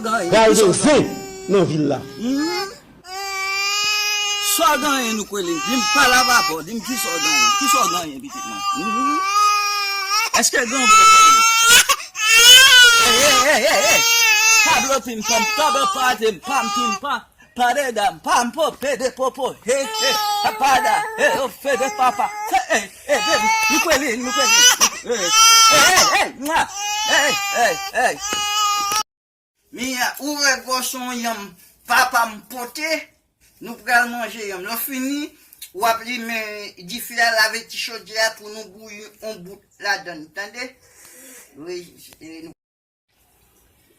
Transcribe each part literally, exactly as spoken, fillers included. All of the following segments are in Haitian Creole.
Pral gen zen nan vil la. Sa w genyen, Noukwelin? Di m, pale avè w, di m kisa w genyen. Kisa w genyen, pitit mwen? Èske gen yon pwoblèm? Ey, ey, ey, ey, ey. Tablo pimpam, tablo pati, pam, pimpam. Pare dam, pam, pope de popo, he, he, papada, he, ofe de papa. He, he, he, baby, Noukwelin, Noukwelin. He, he, he, mwa. He, he, he. Mia, ouvè gwo son yanm papa m pote. Nou pral manje yanm. Lè w fini, w ap limen dife a, lave ti chodyè a pou nou bouyi yon bout ladann, tande? Wi, e, nou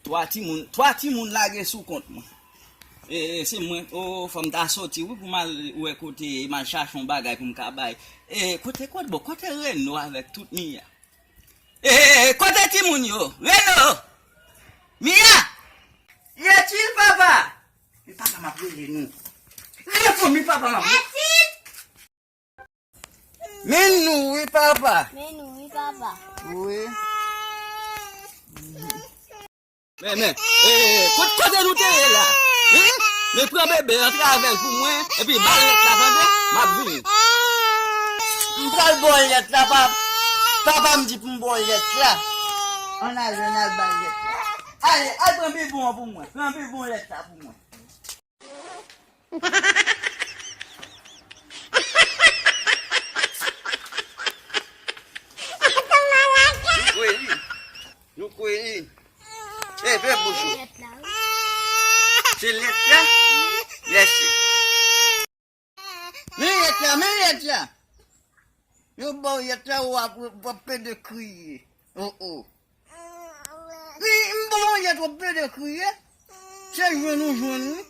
Twa timoun, twa timoun lage sou kont mwen. E, e, se mwen, o, fò m ta soti, wi, pou m al wè kote, m al chache yon bagay pou m ka bay. E, kote, kote, bon, kote Reno avèk tout Mia? E, e, e, kote timoun yo? Reno! Mia! Y est-il, papa? Men papa m ap rele nou. Reponn, men papa m ap rele. Men nou wi, papa. Men nou wi, papa. Wi. Men, men, e, e, kot-, kote nou te ye la? Hein? Men pran bebe, antre avè l pou mwen, epi ba l lèt la, tande? M ap vini. M pral ba w lèt la, pa, papa m di pou m ba w lèt la. Ann ale, ann al ba l lèt la. Ale, al pran bibwon an pou mwen. Pran bibwon lèt la pou mwen. Nou kweli. Nou kweli. E, fè bouch ou. Se lèt la? Mèsi. Men lèt la, men lèt la. Yo ba w lèt la, w ap, w ap pede kriye. Oh, oh. Wi, m ba w lèt, w ap pede kriye. Se jwenn ou jwenn, wi.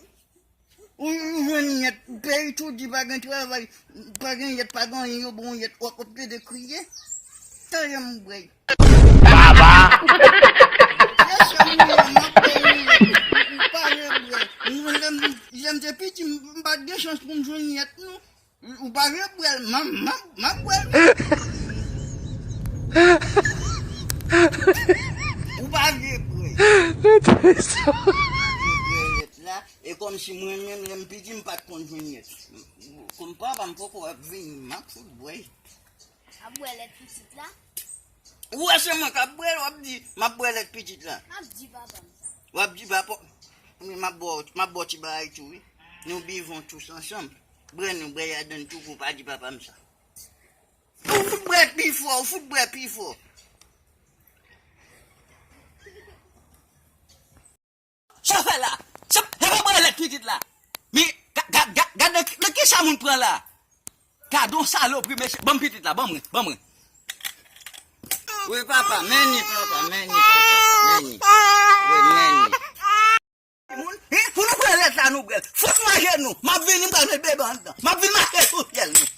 Ou, ou jwenn yèt, peyi tou di pa gen travay, pa gen yèt, pa gen anyen, yo ba w yèt, w ap, w ap pede kriye. Tande m bwè. Baba! Mesye, m, m ap bwè yon yèt, ou pa vle bwè. Mwen, lè m, lè m te piti, m, m pa t gen chans pou m jwenn yèt, non. Ou pa vle bwè l, m, m, m ap bwè l. Ou pa vle bwè l. Bwè lèt la, e kòmsi mwen menm, lè m piti, m pa t konn jwenn yèt. Kòm papa m poko ap vini, m ap fout bwè. Ap bwè lèt pitit la? Ou wè se mwen k ap bwè l, w ap di, m ap bwè lèt pitit la. M ap di papa m sa. W ap di papa, wi, m ap ba w, m ap ba w ti bagay tou, wi. Nou bivon tous ansanm. Bwè nou, bwè ladann tou, pou w pa di papa m sa. Ou fout bwè pi fò, ou fout bwè pi fò. Sa w fè la? Sa, se pa bwè lèt pitit la. Mi, ga, ga, ga, gad nan, nan kisa moun pran la. Gad on salopri, mesye. Ban m pitit la, ban mwen, ban mwen. Wi, papa, men ni, papa, men ni, papa, men ni. Wi, men ni. Moun, eh, pou nou pran lèt la, nou pran. Fout mwen ajenou. M ap vini, m pral met bebe anndan. M ap vin mache sou fyèl nou.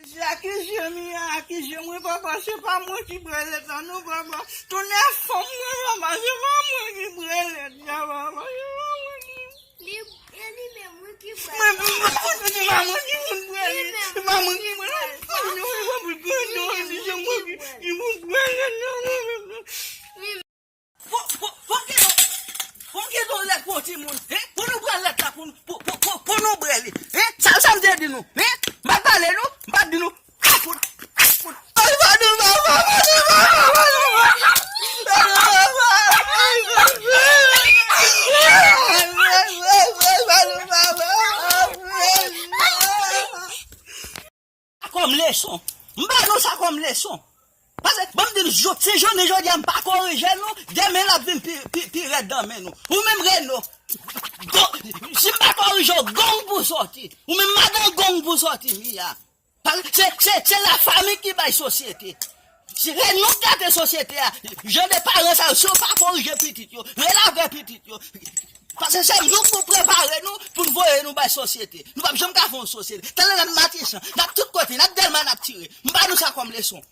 Misye akize m, li akize m, wi, papa, se pa mwen ki bwè lèt la, non, papa. Tonnè fanm mwen, papa, se pa mwen ki bwè lèt la, papa, se pa mwen ki. Li, e li menm, wi, ki bwè lèt la. Men, men, men, se pa mwen ki fout bwè li. Se pa mwen ki bwè li. Se pa mwen ki bwè lèt la. Fò, fò, fò gen yon, fò gen yon lèt pou yon timoun, hein? Pou nou pran lèt la, pou, pou, pou, pou, pou nou bwè li, hein? Sa, sa m te di nou, hein? M pa t pale nou, m pa t di nou. Ay, pa di m, pa, pa, pa di m, pa, pa, pa di m, pa. Kòm leson. M ba nou sa kòm leson. Paske, ban m di nou, jo-, si jounen jodi a m pa korije nou, demen l ap vin pi, pi, pi rèd nan men nou. Ou menm Reno, go-, si m pa korije w, gong pou sòti. Ou menm madan gong pou sòti, Mia. Paske se, se, se lafanmi ki bay sosyete. Se, se nou k gate sosyete a. Jan de paran sa yo, si yo pa korije pitit yo, rele avè pitit yo. Paske se nou k pou prepare nou pou n voye nou bay sosyete. Nou p ap janm ka fè yon sosyete. Tande n ap Matisan, n ap tout kote, n ap Dèlma, n ap tire. M ba nou sa kòm leson.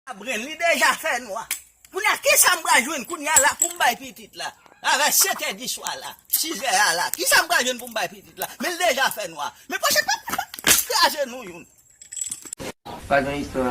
Labrenn, li deja fè nwa. Kounye a, kisa m pral jwenn kounye a la pou m bay pitit la? Avè sèt è di swa la, sis è a la, kisa m pral jwenn pou m bay pitit la? Men l deja fè nwa. Men pwochèn fwa, pa, pa, pa kraze nou youn. Pa gen istwa.